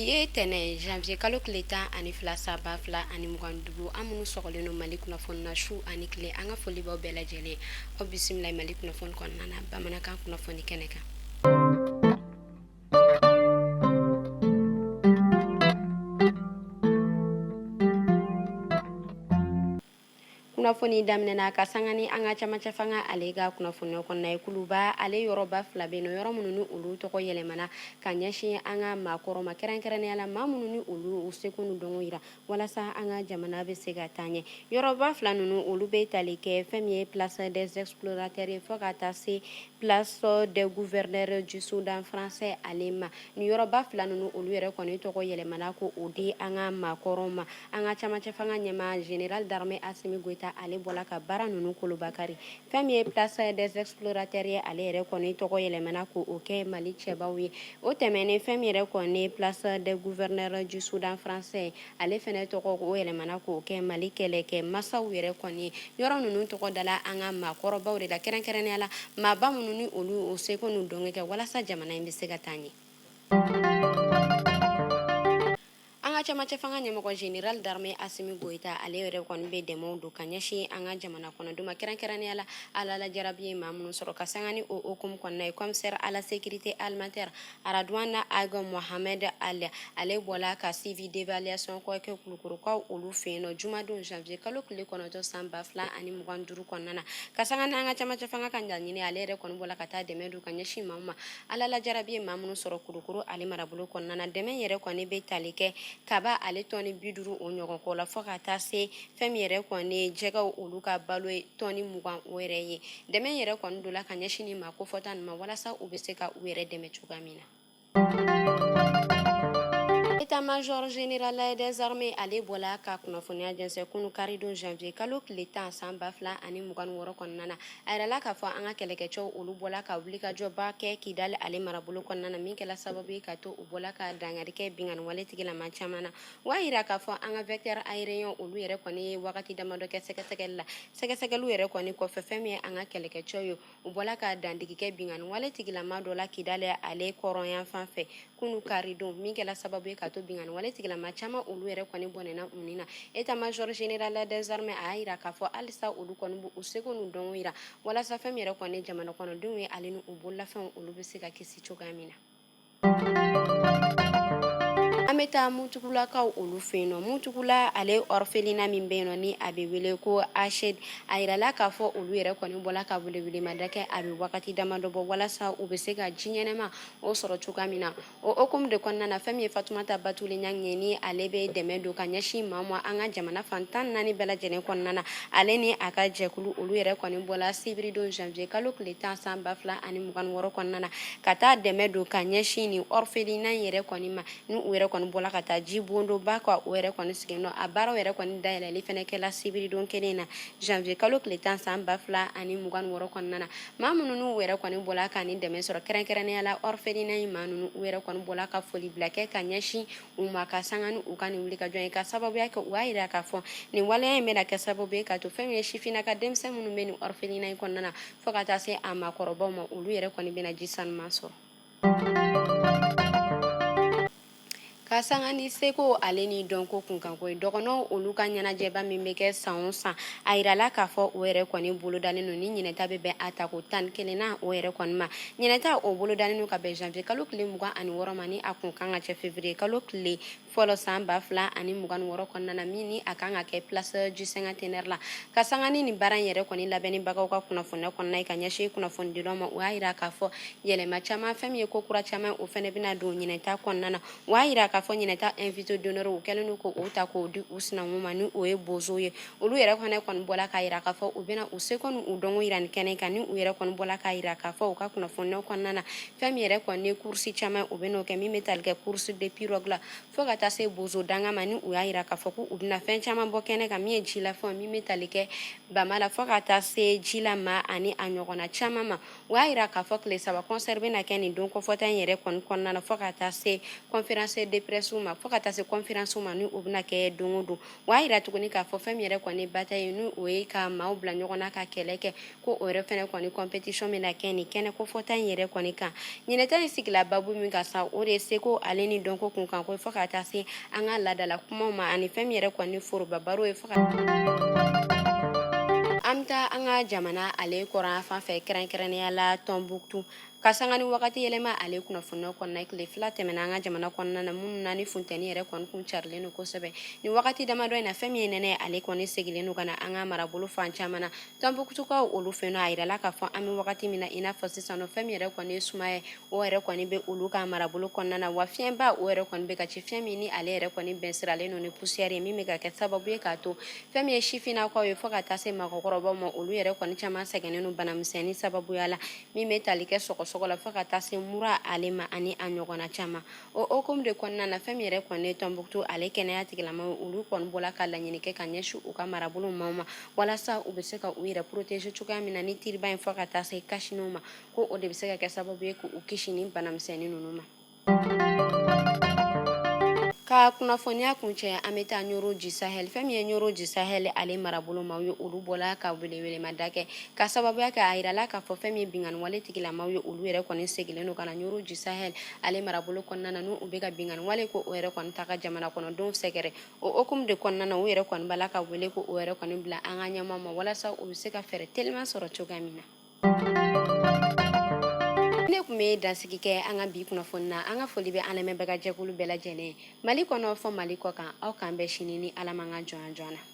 Bi ye tɛnɛn janvier kalo tile 12 san 2025, an minnu sɔgɔlen don Mali kunnafoni na su ani tile, an ka foli b'aw bɛɛ lajɛlen. Aw bisimila Mali kunnafoni kɔnɔna na bamanankan kunnafoni kɛnɛ kan. Kunnafoni daminɛna ka sanga ni an ka camancɛ fanga ale ka kunnafoni kɔnɔna ye. Kuluba ale yɔrɔba fila bɛ yen nɔ, yɔrɔ minnu ni olu tɔgɔ yɛlɛmana ka ɲɛsin an ka maakɔrɔ ma, kɛrɛnkɛrɛnnenya la maa minnu ni olu u seko n'u dɔnko yira walasa an ka jamana bɛ se ka taa ɲɛ. Yɔrɔba fila ninnu olu bɛ tali kɛ fɛn min ye place des explorateurs ye fo ka taa se place des gouverneurs du Soudan français ale ma. Nin yɔrɔba fila ninnu olu yɛrɛ kɔni tɔgɔ yɛlɛmana ko o di an ka maakɔrɔw ma. An ka camancɛ fanga ɲɛmaa général d'armée Assimi Goïta ale bɔla ka baara ninnu kolobakari. Fɛn min ye place des explorateurs ye, ale yɛrɛ kɔni tɔgɔ yɛlɛmana ko o kɛ Mali cɛbaw ye. O tɛmɛnen, fɛn min yɛrɛ kɔni place des gouverneurs du Soudan français, ale fɛnɛ tɔgɔ o yɛlɛmana k'o kɛ Mali kɛlɛkɛ masaw yɛrɛ kɔni ye. Yɔrɔ ninnu tɔgɔ dala an ka maakɔrɔbaw de la, kɛrɛnkɛrɛnnenya la maaba minnu ni olu o seko n'u dɔnko kɛ walasa jamana in bɛ se ka taa ɲɛ. An ka camancɛ fanga ɲɛmɔgɔ général d'armée Assimi Goïta ale yɛrɛ kɔni bɛ dɛmɛw don ka ɲɛsin an ka jamana kɔnɔdenw ma, kɛrɛnkɛrɛnnenya la Ala la jarabi ye maa minnu sɔrɔ. Ka sanga ni o hukumu kɔnɔna ye, commissaire à la sécurité alimentaire Aradouane Ag Mohamed Ali ale bɔla ka suivi d'évaluation kɔ kɛ Kulukorokaw olu fɛ yen nɔ jumadon janvier kalo tile 9 san 2025 kɔnɔna na. Ka sanga ni an ka camancɛ fanga ka laɲini, ale yɛrɛ kɔni bɔla ka taa dɛmɛ don ka ɲɛsin maaw ma Ala la jarabi ye maa minnu sɔrɔ Kulukoro ale marabolo kɔnɔna na. Dɛmɛ yɛrɛ kɔni bɛ tali kɛ kaba ale tɔni 50 o ɲɔgɔn kɔ la, fo ka taa se fɛn min yɛrɛ kɔni ye jɛgɛw olu ka balo ye tɔni 20 o yɛrɛ ye. Dɛmɛ yɛrɛ kɔni donna ka ɲɛsin nin maa kofɔta ninnu ma walasa u bɛ se ka u yɛrɛ dɛmɛ cogoya min na. État-major général des armées ale bɔla ka kunnafoniya jɛnsɛn kunu karidon janvier kalo tile 10 san 2026 kɔnɔna na. A yirala k'a fɔ an ka kɛlɛkɛcɛw olu bɔla ka wulikajɔba kɛ Kidali ale marabolo kɔnɔna na, min kɛla sababu ye ka to u bɔla ka dankari kɛ binkanni wale tigilama caman na. O y'a yira k'a fɔ an ka vecteur aérien olu yɛrɛ kɔni ye wagati damadɔ kɛ sɛgɛsɛgɛli la. Sɛgɛsɛgɛliw yɛrɛ kɔni kɔfɛ, fɛn min ye an ka kɛlɛkɛcɛw ye, u bɔla ka dandigi kɛ binkanni wale tigilama dɔ la Kidali ale kɔrɔnyanfan fɛ kunu karidon, min kɛla sababu ye ka to binkanni wale tigilama caman olu yɛrɛ kɔni bɔnɛna u ni na. État-major général des armées a y'a yira k'a fɔ halisa olu kɔni b'u seko n'u dɔnko yira walasa fɛn min yɛrɛ kɔni jamana kɔnɔdenw ye ale ni u bololafɛnw olu bɛ se ka kisi cogoya min na. An bɛ taa Mutugulakaw olu fɛ yen nɔ. Mutugula ale orphelinat min bɛ yen nɔ ni a bɛ wele ko ACHED, a yirala k'a fɔ olu yɛrɛ kɔni bɔla ka welewelemada kɛ a bɛ wagati damadɔ bɔ walasa u bɛ se ka ji ɲɛnama o sɔrɔ cogoya min na. O hukumu de kɔnɔna na, fɛn min ye Fatumata Batuli Ɲangi ye, ni ale bɛ dɛmɛ don ka ɲɛsin maa ma an ka jamana fan 14 bɛɛ lajɛlen kɔnɔna na, ale ni a ka jɛkulu olu yɛrɛ kɔni bɔla sibiridon janvier kalo tile 10 san 2026 kɔnɔna na ka taa dɛmɛ don ka ɲɛsin nin orphelinat in yɛrɛ kɔni ma, ni u yɛrɛ kɔni bɔla ka taa ji bondonba ka o yɛrɛ kɔni sigi nɔ. A baaraw yɛrɛ kɔni dayɛlɛli fɛnɛ kɛla sibiridon kelen na janvier kalo tile 10 san 2026 kɔnɔna na. Maa minnu n'u yɛrɛ kɔni bɔla ka nin dɛmɛ sɔrɔ, kɛrɛnkɛrɛnnenya la orphelinat in maa ninnu, u yɛrɛ kɔni bɔla ka foli bila kɛ ka ɲɛsin u ma ka sanga ni u ka nin wulikajɔ ye, ka sababuya kɛ u y'a yira k'a fɔ nin waleya in bɛna kɛ sababu ye ka to fɛn min ye sifinnaka denmisɛn minnu bɛ nin orphelinat in kɔnɔna na fo ka taa se a maakɔrɔbaw ma, olu yɛrɛ kɔni bɛna ji sanuman sɔrɔ. Ka sanga ni seko ale ni dɔnko kunkanko ye, dɔgɔnɔw olu ka ɲɛnajɛba min bɛ kɛ san o san, a yirala k'a fɔ o yɛrɛ kɔni bolodalen don ni ɲinɛta bɛ bɛn a tako 11nan o yɛrɛ kɔni ma. Ɲinɛta o bolodalen don ka bɛn janvier kalo tile 26 ma, ni a kun kan ka cɛ février kalo tile 1 san 2026 kɔnɔna na, min ni a kan ka kɛ place du cinquantenaire la. Ka sanga ni nin baara in yɛrɛ kɔni labɛnnibagaw ka kunnafoniya kɔnɔna ye ka ɲɛsin kunnafonidilaw ma, u y'a yira k'a fɔ yɛlɛma caman, fɛn min ye ko kura caman, o fɛnɛ bɛna don ɲinɛta kɔnɔna na. U y'a yira k'a fɔ ɲinɛta invité d'honneur u kɛlen don k'o ta k'o di u sinankun ma, ni o ye bozow ye. Olu yɛrɛ fɛnɛ kɔni bɔla k'a yira k'a fɔ u bɛna u seko ni u dɔnko yira nin kɛnɛ kan, ni u yɛrɛ kɔni bɔla k'a yira k'a fɔ u ka kunnafoniyaw kɔnɔna na, fɛn min yɛrɛ kɔni ye course caman, u bɛn'o kɛ min bɛ tali kɛ course de pirogue la fo ka taa taa se bozo danga ma, ni u y'a yira k'a fɔ ko u bɛna fɛn caman bɔ kɛnɛ kan, min ye jilafɛnw, min bɛ tali kɛ bama la fo ka taa se jilama ani a ɲɔgɔnna caman ma. U y'a yira k'a fɔ tile 3 concert bɛna kɛ nin don kofɔta in yɛrɛ kɔni kɔnɔna na, fo ka taa se conférence de presse ma, fo ka taa se conférence ma, ni o bɛna kɛ don o don. U y'a yira tuguni k'a fɔ fɛn min yɛrɛ kɔni bataille ye, ni o ye ka maaw bila ɲɔgɔn na ka kɛlɛ kɛ, ko o yɛrɛ fɛnɛ kɔni compétition bɛna kɛ nin kɛnɛ kofɔta in yɛrɛ kɔni kan. Ɲinɛta in sigila babu min kan sa, o de ye seko ale ni dɔnko kun kan ko, fo ka taa se an ka laadala kumaw ma ani fɛn min yɛrɛ kɔni foroba baro ye. Fo ka an bɛ taa an ka jamana ale kɔrɔn fan fɛ, kɛrɛnkɛrɛnnenya la Tɔnbuktu, ka sanga ni wagati yɛlɛma ale kunnafoniyaw kɔnɔna. Tile 2 tɛmɛna an ka jamana kɔnɔna na, minnu na ni funteni yɛrɛ kɔni kun carilen don kosɛbɛ. Ni wagati damadɔ in na, fɛn min ye nɛnɛ ale kɔni segilen don ka na an ka marabolo fan caman na. Tɔnbukutukaw olu fɛ nɔ, a yirala k'a fɔ an bɛ wagati min na i n'a fɔ sisan nɔ, fɛn min yɛrɛ kɔni ye sumaya ye, o yɛrɛ kɔni bɛ olu ka marabolo kɔnɔna na, wa fiɲɛba o yɛrɛ kɔni bɛ ka ci, fiɲɛ min ni ale yɛrɛ kɔni bɛn siralen don ni poussière ye, min bɛ ka kɛ sababu ye k'a to fɛn min ye sifinnakaw ye fo ka taa se mɔgɔkɔrɔbaw ma, olu yɛrɛ kɔni caman sɛgɛnnen don banamisɛnnin sababuya la, min bɛ tali kɛ sɔgɔsɔgɔ la fo ka taa se mura ale ma ani a ɲɔgɔnna caman. O hukumu de kɔnɔna na, fɛn min yɛrɛ kɔni ye Tɔnbukutu ale kɛnɛya tigilamaw, olu kɔni bɔla ka laɲini kɛ ka ɲɛsin u ka marabolo maaw ma, walasa u bɛ se ka u yɛrɛ protéger cogoya min na ni tiriba in fo ka taa se cache-nez ma, ko o de bɛ se ka kɛ sababu ye k'u kisi ni banamisɛnnin ninnu ma. Ka kunnafoniya kuncɛ, an bɛ taa Ɲoro du Sahel. Fɛn min ye Ɲoro du Sahel ale marabolo maaw ye, olu bɔla ka welewelemada kɛ ka sababuya kɛ a yirala k'a fɔ fɛn min ye binkanni wale tigilamaw ye, olu yɛrɛ kɔni segilen don ka na Ɲoro du Sahel ale marabolo kɔnɔna na, n'u bɛ ka binkanni wale ko o yɛrɛ kɔni ta ka jamana kɔnɔdenw sɛgɛrɛ. O hukumu de kɔnɔna na, u yɛrɛ kɔni b'a la ka wele ko o yɛrɛ kɔni bila an ka ɲɛmaa ma, walasa u bɛ se ka fɛɛrɛ teliman sɔrɔ cogoya min na. Ne tun bɛ dansigi kɛ an ka bi kunnafoni na. An ka foli bɛ an lamɛnbaga jɛkulu bɛɛ lajɛlen, Mali kɔnɔ fɔ Mali kɔ kan. Aw k'an bɛn sini ni Ala m'an ka jɔnya jɔn na.